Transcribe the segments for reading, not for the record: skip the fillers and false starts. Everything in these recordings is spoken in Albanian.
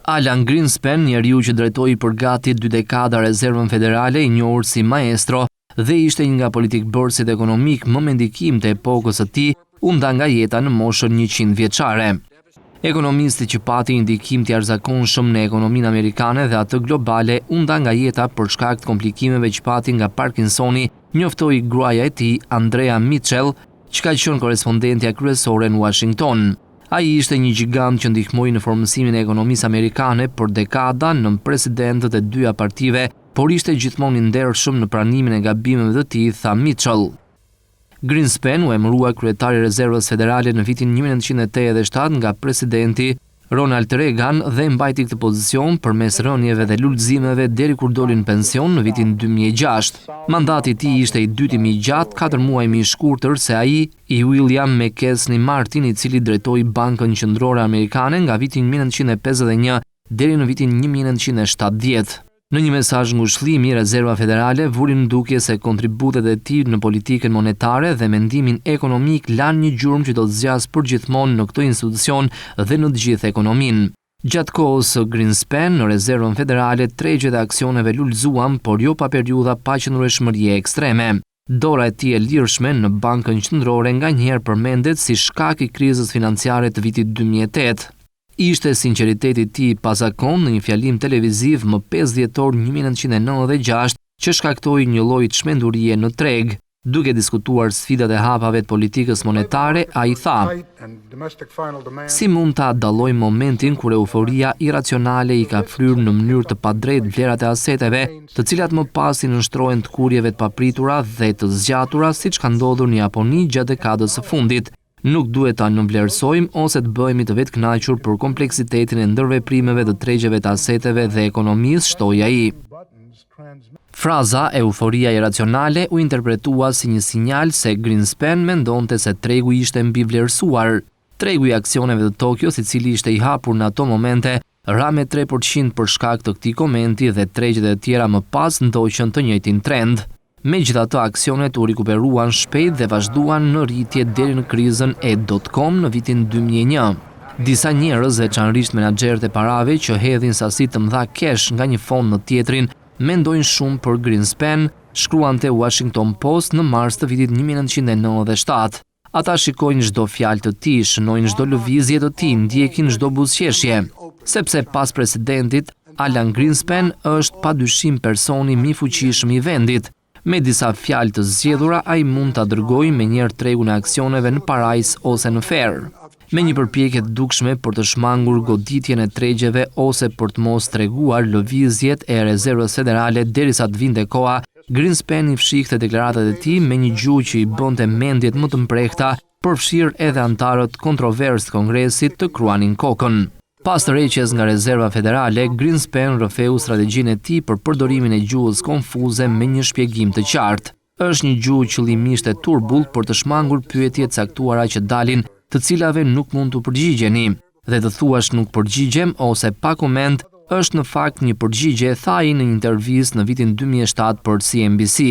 Alan Greenspan, njeriu që drejtoi për gati dy dekada Rezervën Federale, i njohur si Maestro, dhe ishte një nga politikëbërësit ekonomikë më me ndikim të epokës së tij, u nda nga jeta në moshën 100 vjeçare. Ekonomisti që pati një ndikim të jashtëzakonshëm në ekonominë amerikane dhe atë globale u nda nga jeta për shkak të komplikimeve që pati nga Parkinsoni, njoftoi gruaja e tij, Andrea Mitchell, që ka qenë korrespondentja kryesore në Washington. Ai ishte një gjigant që ndihmoi në formësimin e ekonomisë amerikane për dekada nën presidentët e dyja partive, por ishte gjithmonë i ndershëm në pranimin e gabimeve të tij, tha Mitchell. Greenspan u emërua kryetar i Rezervës Federale në vitin 1987 nga presidenti Ronald Reagan dhe mbajti këtë pozicion përmes rënieve dhe lulëzimeve deri kur doli në pension në vitin 2006. Mandati i tij ishte i dyti më i gjatë, 4 muaj më i shkurtër se ai i William McKenzie Martin, i cili drejtoi Bankën Qendrore Amerikane nga viti 1951 deri në vitin 1970. Në një mesazh ngushëllimi, Rezerva Federale vuri në dukje se kontributet e tij në politikën monetare dhe mendimin ekonomik lanë një gjurmë që do të zgjasë përgjithmonë në këtë institucion dhe në të gjithë ekonominë. Gjatë kohës së Greenspan në Rezervën Federale, tregjet e aksioneve lulëzuan, por jo pa periudha paqëndrueshmërie ekstreme. Dora e tij e lirshme në Bankën Qendrore nganjëherë përmendet si shkak i krizës financiare të vitit 2008. Ishte sinqeriteti i tij i pazakontë në një fjalim televiziv më 5 dhjetor 1996 që shkaktoi një lloj çmendurie në treg. Duke diskutuar sfidat e hapave të politikës monetare, ai tha: Si mund ta dallojmë momentin kur euforia irracionale i ka fryrë në mënyrë të padrejtë vlerat e aseteve, të cilat më pas i nënshtrohen tkurrjeve të papritura dhe të zgjatura, siç ka ndodhur në Japoni gjatë dekadës së fundit? Nuk duhet ta nënvlerësojmë ose të bëhemi të vetëkënaqur për kompleksitetin e ndërveprimeve të tregjeve të aseteve dhe ekonomisë, shtoi ai. Fraza euforia irracionale u interpretua si një sinjal se Greenspan mendonte se tregu ishte mbivlerësuar. Tregu i aksioneve të Tokios, i cili ishte i hapur në ato momente, ra me 3% për shkak të këtij komenti dhe tregjet e tjera më pas ndoqën të njëjtin trend. Megjithatë, aksionet u rikuperuan shpejt dhe vazhduan në rritje deri në krizën e dot-com në vitin 2001. Disa njerëz, veçanërisht menaxherët e parave që hedhin sasi të mëdha cash nga një fond në tjetrin, mendojnë shumë për Greenspan, shkruante Washington Post në mars të vitit 1997. Ata shikojnë çdo fjalë të tij, shënojnë çdo lëvizje të tij, ndjekin çdo buzëqeshje, sepse pas presidentit, Alan Greenspan është padyshim personi më i fuqishëm i vendit. Me disa fjalë të zgjedhura, ai mund ta dërgojë menjëherë tregun e aksioneve në parajsë ose në ferr. Me një përpjekje të dukshme për të shmangur goditjen e tregjeve ose për të mos treguar lëvizjet e Rezervës Federale derisa të vinte koha, Greenspan i fshihte deklaratat e tij me një gjuhë që i bënte mendjet më të mprehta, përfshirë edhe anëtarët kontrovers të Kongresit të kruanin kokën. Pas tërheqjes nga Rezerva Federale, Greenspan rrëfeu strategjinë e tij për përdorimin e gjuhës konfuze me një shpjegim të qartë. Është një gjuhë qëllimisht e turbullt për të shmangur pyetje të caktuara që dalin, të cilave nuk mund t'u përgjigjeni. Dhe të thuash nuk përgjigjem ose pa koment është në fakt një përgjigje, tha ai në një intervistë në vitin 2007 për CNBC.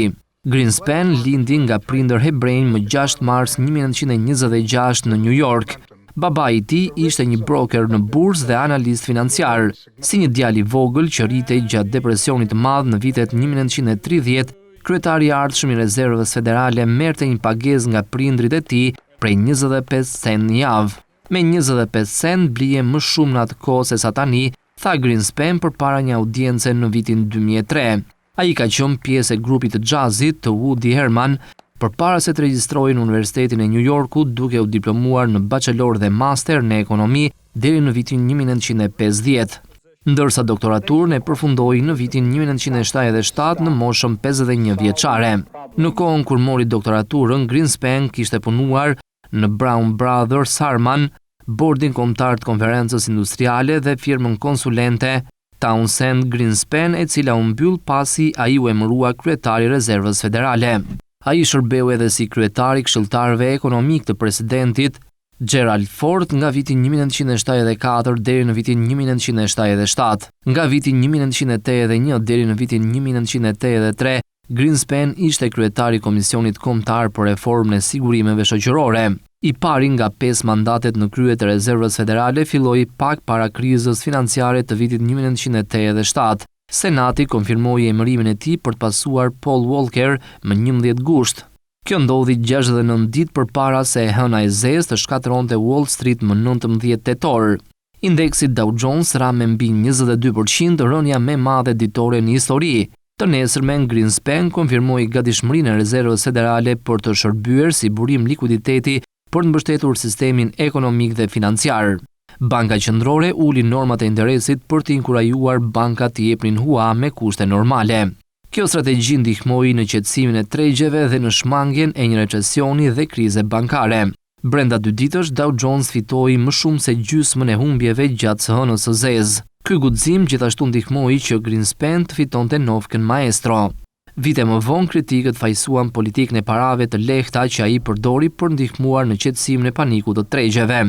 Greenspan lindi nga prindër hebrenj më 6 mars 1926 në New York. Babai i tij ishte një broker në bursë dhe analist financiar. Si një djalë i vogël që rritej gjatë depresionit të madh në vitet 1930, kryetari i ardhshëm i Rezervës Federale merrte një pagesë nga prindrit e tij prej 25 cent në javë. Me 25 cent blije më shumë në atë kohë se sa tani, tha Greenspan përpara një audience në vitin 2003. Ai ka qenë pjesë e grupit të jazzit të Woody Herman përpara se të regjistrohej në Universitetin e New Yorkut duke u diplomuar në bachelor dhe master në ekonomi deri në vitin 1950. Ndërsa doktoraturën e përfundoi në vitin 1977 në moshën 51 vjeçare. Në kohën kur mori doktoraturën, Greenspan kishte punuar në Brown Brothers Harriman, Bordin Kombëtar të Konferencës Industriale dhe firmën konsulente Townsend Greenspan, e cila u mbyll pasi ai u emërua kryetar i Rezervës Federale. Ai shërbeu edhe si kryetar i këshilltarëve ekonomik të presidentit Gerald Ford nga viti 1974 deri në vitin 1977. Nga viti 1981 deri në vitin 1983, Greenspan ishte kryetar i Komisionit Kombëtar për Reformën e Sigurimeve Shoqërore. I pari nga pesë mandatet në krye të Rezervës Federale filloi pak para krizës financiare të vitit 1987. Senati konfirmoi emërimin e tij për të pasuar Paul Volcker më 11 gusht. Kjo ndodhi 69 ditë përpara se e hëna e zezë të shkatërronte Wall Street më 19 tetor. Indeksi Dow Jones ra me mbi 22%, rënia më e madhe ditore në histori. Të nesërmen, Greenspan konfirmoi gatishmërinë e Rezervës Federale për të shërbyer si burim likuiditeti për të mbështetur sistemin ekonomik dhe financiar. Banka Qendrore uli normat e interesit për të inkurajuar bankat të jepnin hua me kushte normale. Kjo strategji ndihmoi në qetësimin e tregjeve dhe në shmangien e një recesioni dhe krize bankare. Brenda dy ditësh, Dow Jones fitoi më shumë se gjysmën e humbjeve gjatë së hënës së zezë. Ky guxim gjithashtu ndihmoi që Greenspan të fitonte nofkën maestro. Vite më vonë, kritikët fajësuan politikën e parave të lehta që ai përdori për ndihmuar në qetësimin e panikut të tregjeve.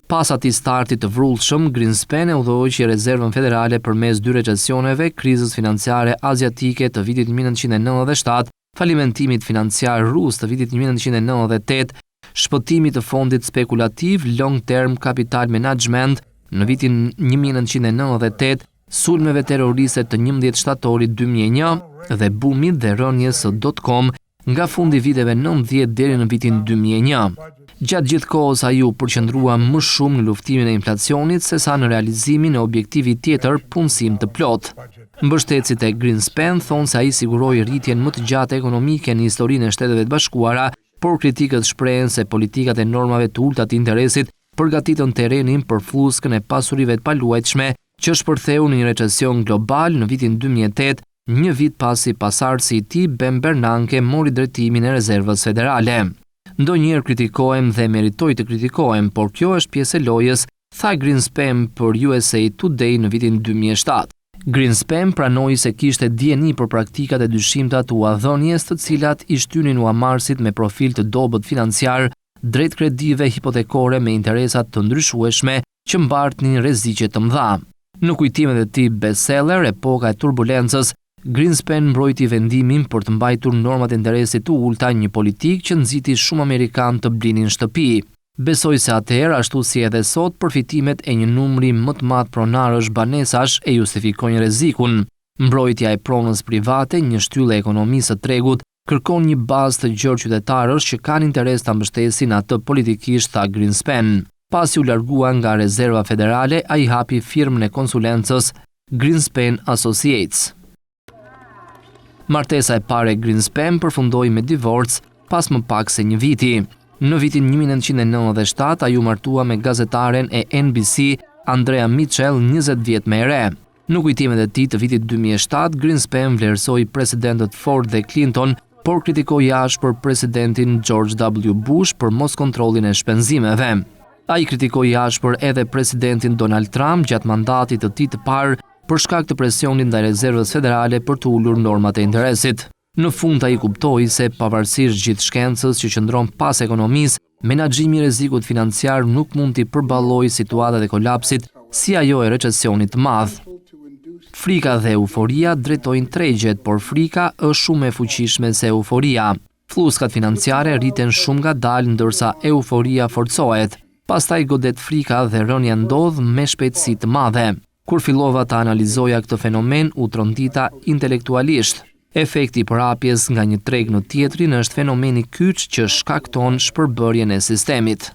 Pas atij starti të vrullshëm, Greenspan e udhëhoqi Rezervën Federale përmes dy recesioneve, krizës financiare aziatike të vitit 1997, falimentimit financiar rus të vitit 1998, shpëtimit të fondit spekulativ Long Term Capital Management në vitin 1998, sulmeve terroriste të 11 shtatorit 2001 dhe bumit dhe rënies së dot-com nga fundi i viteve 90 deri në vitin 2001. Gjatë gjithë kohës ai u përqendrua më shumë në luftimin e inflacionit se sa në realizimin e objektivit tjetër punësim të plot. Mbështetësit e Greenspan thonë se ai siguroi rritjen më të gjatë ekonomike në historinë e Shteteve të Bashkuara, por kritikët shprehen se politikat e normave të ulta të interesit përgatitën terrenin për flluskën e pasurive të paluajtshme që shpërtheu në një recesion global në vitin 2008, një vit pasi pasardhësi i tij Ben Bernanke mori drejtimin e Rezervës Federale. Ndonjëherë kritikohem dhe meritoj të kritikohem, por kjo është pjesë e lojës, tha Greenspan për USA Today në vitin 2007. Greenspan pranoi se kishte dijeni për praktikat e dyshimta të huadhënies, të cilat i shtynin huamarrësit me profil të dobët financiar drejt kredive hipotekore me interesa të ndryshueshme që mbartnin rreziqe të mëdha. Në kujtimet e tij bestseller Epoka e Turbulencës, Greenspan mbrojti vendimin për të mbajtur normat e interesit të ulta, një politikë që nxiti shumë amerikanë të blinin shtëpi. Besoj se atëherë, ashtu si edhe sot, përfitimet e një numri më të madh pronarësh banesash e justifikojnë rrezikun. Mbrojtja e pronës private, një shtyllë e ekonomisë së tregut, kërkon një bazë të gjerë qytetarësh që kanë interes ta mbështesin atë politikisht, tha Greenspan. Pasi u largua nga Rezerva Federale, ai hapi firmën e konsulencës Greenspan Associates. Martesa e parë e Greenspan përfundoi me divorc pas më pak se një viti. Në vitin 1997 ai u martua me gazetaren e NBC, Andrea Mitchell, 20 vjet më e re. Në kujtimet e tij të vitit 2007, Greenspan vlerësoi presidentët Ford dhe Clinton, por kritikoi ashpër presidentin George W. Bush për mos kontrollin e shpenzimeve. Ai kritikoi ashpër edhe presidentin Donald Trump gjatë mandatit të tij të parë për shkak të presionit ndaj Rezervës Federale për të ulur normat e interesit. Në fund ai kuptoi se pavarësisht gjithë shkencës që qëndron pas ekonomisë, menaxhimi i rrezikut financiar nuk mund t'i përballojë situatat e kolapsit si ajo e recesionit të madh. Frika dhe euforia drejtojnë tregjet, por frika është shumë më e fuqishme se euforia. Flluskat financiare rriten shumë ngadalë ndërsa euforia forcohet. Pastaj godet frika dhe rënia ndodh me shpejtësi të madhe. Kur fillova të analizoja këtë fenomen, u trondita intelektualisht. Efekti i përhapjes nga një treg në tjetrin është fenomeni kyç që shkakton shpërbërjen e sistemit.